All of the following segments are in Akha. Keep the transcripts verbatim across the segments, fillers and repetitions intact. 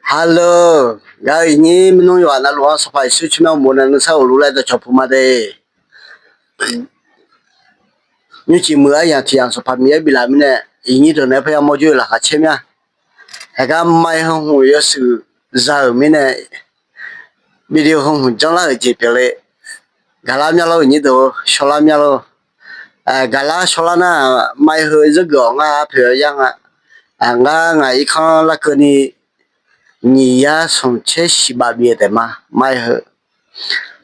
Hello, gaq-eu iqnyir maernmr yawqghaq navluf-anr Sanqpaq Yeqsur tsawrmyanr uqmov nae nuisar ghofluf laer dawqcawq puq ma de. Nymrcif muiq-eu aryamq tiq yamq Sanqpaq Miqyaer biflaf mirnae, iqnyir deuq naeq-aer parya mawrjawr-eu laqkhaq caer mir-a. Haeqgar mai heu hmq yawshuif za-euq mirnae, video heu hmq janrlar-euq jeq pyeufle. Gaqlar mya lor, iqnyir deuq-or, shawrlar mya lor. Gaqlar shawrlar nar, mai heu zanrgeuf-awq ngar poeq-awr yar nga. Ngar ngaq irkanr larkeuvni nyiq yar smq caer shiq baf bif-eu taef ma, mai heu.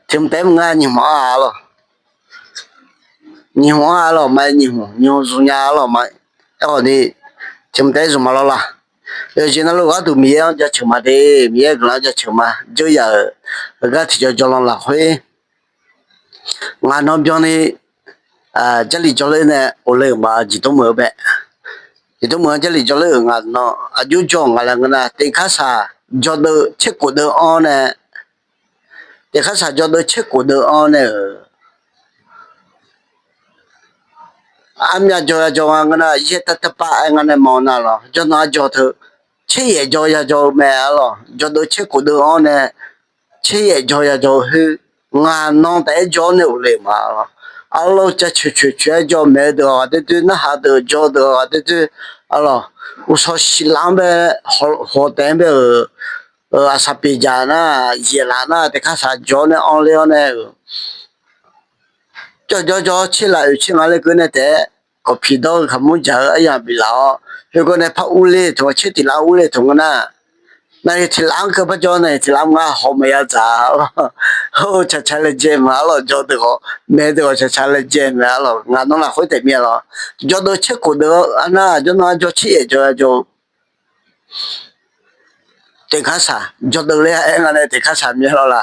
Tiq hmq taef-aer maqngeur, nyiq hmq-anr-a lawq. Nyiq hmq-anr-a lawq, mai nyiq hmq, nyiq hmq zmq nya-a lawq ma. Aerkhawf ni, tiq hmq taef-aer zmq ma lawr la. Yawqjeq navluf gharduq Miqyaer-anr jaceuq ma de, Miqyaer guiqlanq-anr jaceuq ma. Dzeur yaf-euq heugar tiqjawr jawrlan lafkhoer ngaq nan byanni Jarlif jawrler nae of le-euq ma, Jeqdmr meuq-eu bae. Jeqdmr meuq-anr Jarlif jawrler-euq ngaq nan aqjox jawr-euq nga laer ngeur nar, teqkharsaq jawrdeuv tserkhof deuv-anr nae, teqkharsaq jawrdeuv tserkhof deuv-anr nae-euq armyav jaw ya jaw nga ngeur nar, yaer tav tav pav-aer ngar nae mawr nar lawq, jawrnan arjaw teu tseryaef jaw ya jaw-eu mae-a lawq. Jawrdeuv tserkhof deuv-anr nae tseryaef jaw ya jaw-eu khoer, ngaq nan taef-aer jawr-awr nae of le-euq ma-a lawq. Arlawr cavcoeq coeq coeq-aer jawr maeq-eu deuq ghaq doer doer, narhaq deuq jawr deuq ghaq doer doer-a lawq. Uqshawq shiqlaf-anr bae, hawq taef-anr bae-euq aqsaq pyeuf jaq nar, yaeqlaf nar, teqkharsaq jawr-awr nae anr ler-awr nae-euq jawrjawr jawr tser laf oeq tser nga laer keuv nae taef-aer, kawqpiq dawr-eu kaqmur jaq-eu aryamq biflaf-awr, heugar nae par urler taq, tser tiq laf urler taq ngeur nar, naqyuif tiq laf-anr keuv par jawr, naqyuif tiq laf-anr ngar haw maqya dzaq-a lawq. Tsaqtsaq laejae maqaer lawq, jawr deuq ghawq, maeq deuq ghawq tsaqtsaq laejae maqaer lawq. Ngaq nan lafkhoer taef mir-a lawq. Jawrdeuv tserkhof deuv-anr nar, jawrnan arjaw tseryaef jaw ya jaw-eu teqkharsaq jawrdeuv ler-a aer nga nae teqkharsaq mir-a lawr la.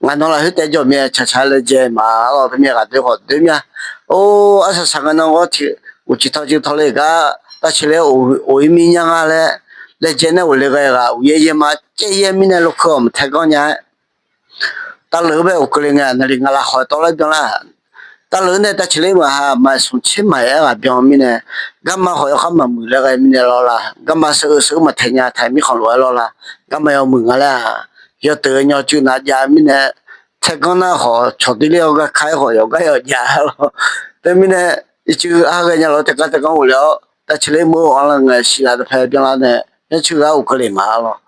Ngaq nan lafkhoer taef jawr mir-a, tsaqtsaq laejae maqaer lawq. Teu mir-a, ghaq doer khawf doer mir-a. Or, arsaq saq ngaq nan ghawr tiq uqcif tawv cif tawv le gar tavceqler of-ir mir nya nga laer, laejae nae of le ghae ghaq uqyaer yaer ma caev yaer mirnae lokeu-awq maqtae ganr nya-aer, tavleuq-eu bae of keuvle ngae, naqli ngaq lafkhawq tawv laer byanlar. Tavleuq-eu nae tavceqler maqha maqsmq tser maqaer ghaq byan mirnae, garma khawf yawkhar maqmuiq laer ghae mirnae lawr la. Garma sheuv-eu sheuv-eu maqtae nya, taq mirkhanq lof-aer lawr la. Garma yawmuiq nga laer-aq, yawteuq-eu nyawcuiv nav jav mirnae, tae ganr nar khawf cawq doer ler-awr gar ka-aer khawf yawqgar yawqjav lawr. Teumirnae, ircuf ha ghae nya lawr tae gar tae ganr of le-awr tavceqler meuq-anr la ngae siqlaf dawqpae byanlar nae, yaercuiv gar of keuvle maqaer lawq.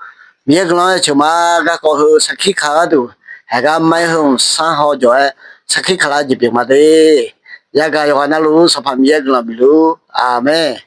Miqyaer guiqlanq-anr yaceuq ma. Garkawv heu sarkir ka gharduq, haeqgar maer heu mqsanr haw jawq-aer sarkir ka lar jeq pyeuf ma de. Yagaq yawqghaq navluf Sanqpaq Miqyaer guiqlanq bifluf-ur. Aqmeq.